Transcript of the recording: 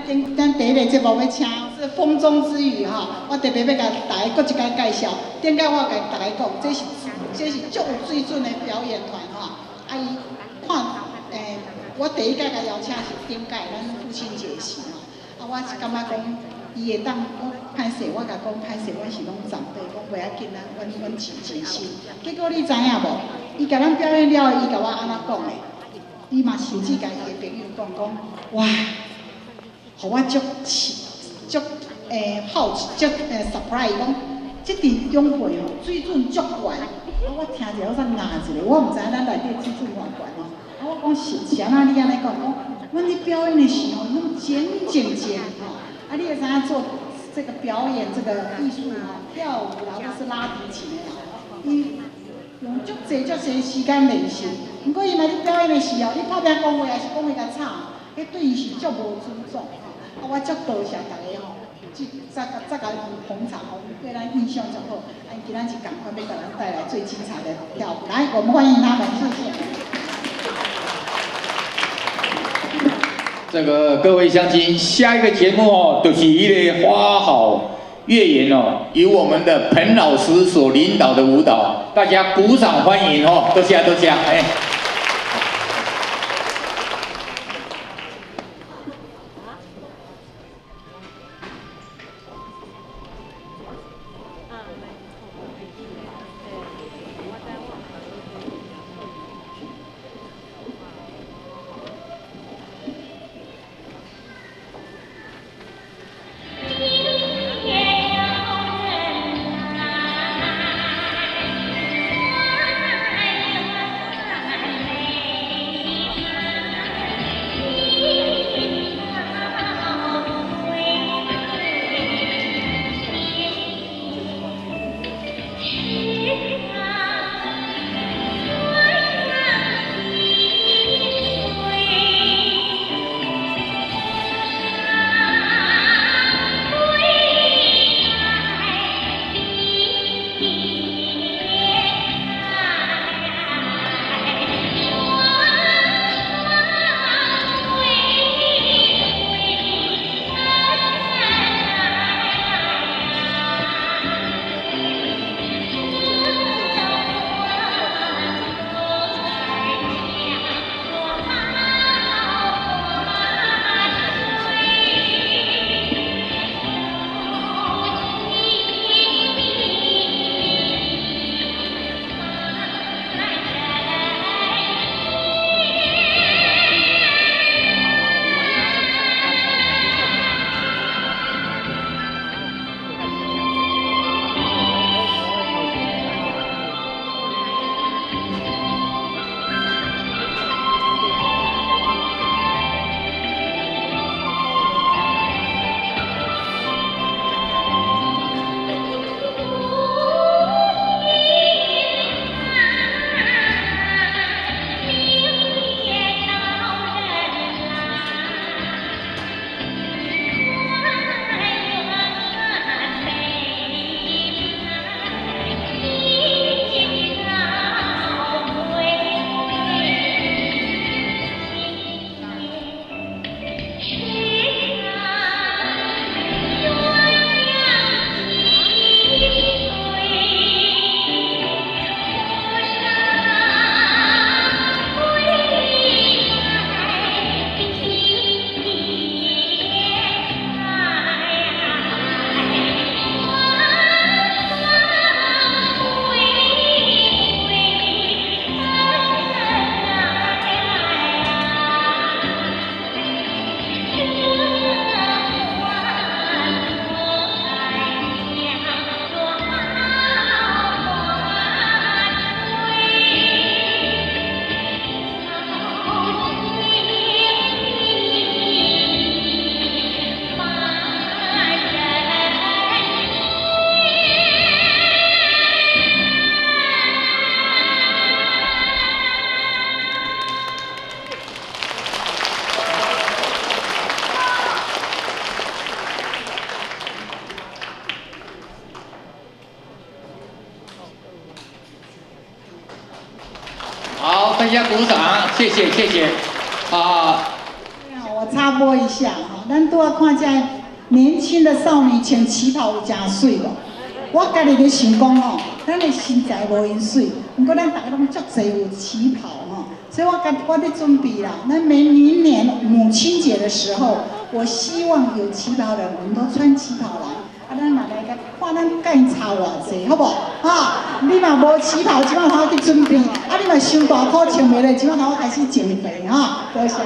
顶咱第一个节目欲请是《风中之雨》吼，我特别欲共大家閣一擺介紹。頂擺我有共大家講，這是足有水準的表演團吼。啊，伊看我第一擺共邀請是頂擺咱父親節時吼。啊，我是感覺講，伊會當，我歹勢，我共講歹勢，阮是攏長輩，講袂要緊啊，阮真真心。結果你知影無？伊共咱表演了後，伊共我按怎講的？伊嘛甚至共伊的朋友講講，哇，予我足足好奇，足surprise，講這陣長輩吼水準足懸。啊，我聽者我煞訝一下，我毋知影咱內底水準偌懸吼。啊，我講是按怎你按呢講？講阮咧表演的時候，攏靜靜靜吼。啊，你會知影做這個表演這個藝術吼，跳舞啦，或是拉提琴的啦，伊用足濟足濟時間練習。毋過伊若咧表演的時候，你拍拚講話，抑是講話較吵，彼對伊是足無尊重吼。啊，我足多謝逐家吼，這這這共捧場吼，對咱印象足好。啊，今仔日仝款欲共咱帶來最精彩的跳舞，來，我們歡迎他們，謝謝。這個各位鄉親，下一個節目哦，就是一個花好月圓哦，由我們的彭老師所領導的舞蹈，大家鼓掌歡迎哦，多謝多謝，哎。好，大家鼓掌，謝謝謝謝。啊，我插播一下哈，咱拄仔看這年輕的少女穿旗袍有誠媠無？我家己咧想講吼，咱的身材無𪜶媠，毋過咱逐家攏足濟有旗袍吼，所以我家我咧準備啦。咱明年母親節的時候，我希望有旗袍的人，我們都穿旗袍來。啊，咱嘛來共看咱佮𪜶差偌濟，好無？哈，你嘛無旗袍，這擺頭去準備；啊，你嘛傷大箍穿袂落，這擺頭開始減肥哈。多謝。